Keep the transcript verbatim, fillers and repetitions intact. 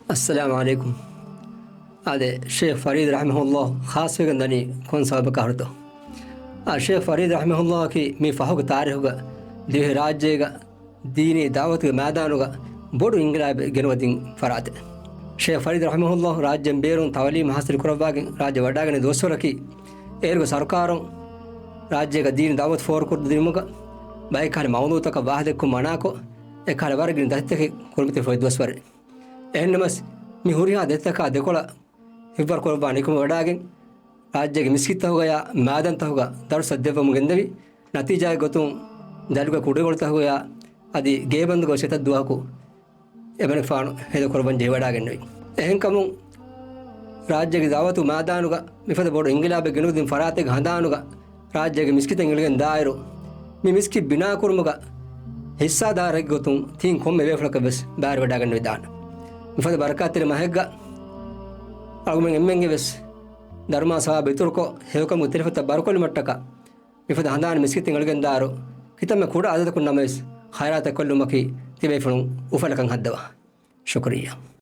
އައްސަލާމު ޢަލައިކުމް. އާދެ، ޝޭޚް ފަރީދު ރަޙިމަހުﷲ ޚާއްޞަވެގެން ދަނީ ކޮން ސަބަބަކާ ހުރިތޯ؟ އާ، ޝޭޚް ފަރީދު ރަޙިމަހުﷲއަކީ މި ފަހުގެ ތާރީޚުގަ ދިވެހި ރާއްޖޭގަ ދީނީ ދަޢުވަތުގެ މައިދާނުގަ ބޮޑު އިންޤިލާބެއް ގެނުވަދިން ފަރާތެއް. ޝޭޚް ފަރީދު ރަޙިމަހުﷲ ރާއްޖޭން ބޭރުން ތަޢުލީމް ޙާޞިލް ކުރައްވާގެން ރާއްޖެ ވަޑާގަނެ ދުވަސްވަރަކީ، އޭރުގެ ސަރުކާރުން ރާއްޖޭގަ ދީނީ ދަޢުވަތު ފޯރުކުރުދިނުމުގަ ބައެއް ކަހަލަ މައުޟޫޢުތަކަށް ވާހަ ދެއްކުމަށް މަނާކޮށް، އެކަހަލަ ވަރަށް ގިނަ ދަތިތަކެއް ކުރިމަތިވެފައި ދުވަސްވަރެއް. އެހެންނަމަސް، މި ހުރިހާ ދަތިތަކާ ދެކޮޅަށް ހިއްވަރު ކުރައްވާ ނިކުމެވަޑާގެން، ރާއްޖޭގެ މިސްކިތްތަކުގަޔާ މައިދާންތަކުގަ ދަރުސްތައް ދެއްވަމުން ގެންދެވި، ނަތީޖާއެއް ގޮތުން ދައުލަތުގެ ކުޑަގޮޅިތަކުގަޔާ އަދި ގޭބަންދުގަ އޮތް އެތައް ދުވަހަކު އެމަނިކުފާނު ހޭދަކުރައްވަން ޖެހިވަޑާގެންނެވި. އެހެންކަމުން، ރާއްޖޭގެ ދަޢުވަތު މައިދާނުގަ މިފަދަ ބޮޑު އިންޤިލާބެއް ގެނުވަދިން ފަރާތެއްގެ ހަނދާނުގަ ރާއްޖޭގެ މިސްކިތެއް އެޅިގެން ދާއިރު، މި މިސްކިތް ބިނާކުރުމުގަ ހިއްސާދާރެއްގެ ގޮތުން ތިން ކޮންމެ ބޭފުޅަކަށް ވެސް ބައިވެރިވެވަޑާގެންނެވިދާނެ. މިފަދަ ބަރަކާތްތެރި މަހެއްގަ އަޅުގަނޑުމެން އެންމެންގެ ވެސް ދަރުމައާ ސަވާބު އިތުރުކޮށް، ހެޔޮކަމުގެ ތެރެފަތަށް ބަރުކޮށްލުމަށްޓަކާ، މިފަދަ ހަނދާން މިސްކިތެއް އެޅިގެންދާއިރު، ކިތަންމެ ކުޑަ އަދަދަކުން ނަމަވެސް ޚައިރާތެއް ކޮށްލުމަކީ ތިބޭފުޅުން އުފަލަކަށް ހައްދަވާ. ޝުކުރިއްޔާ.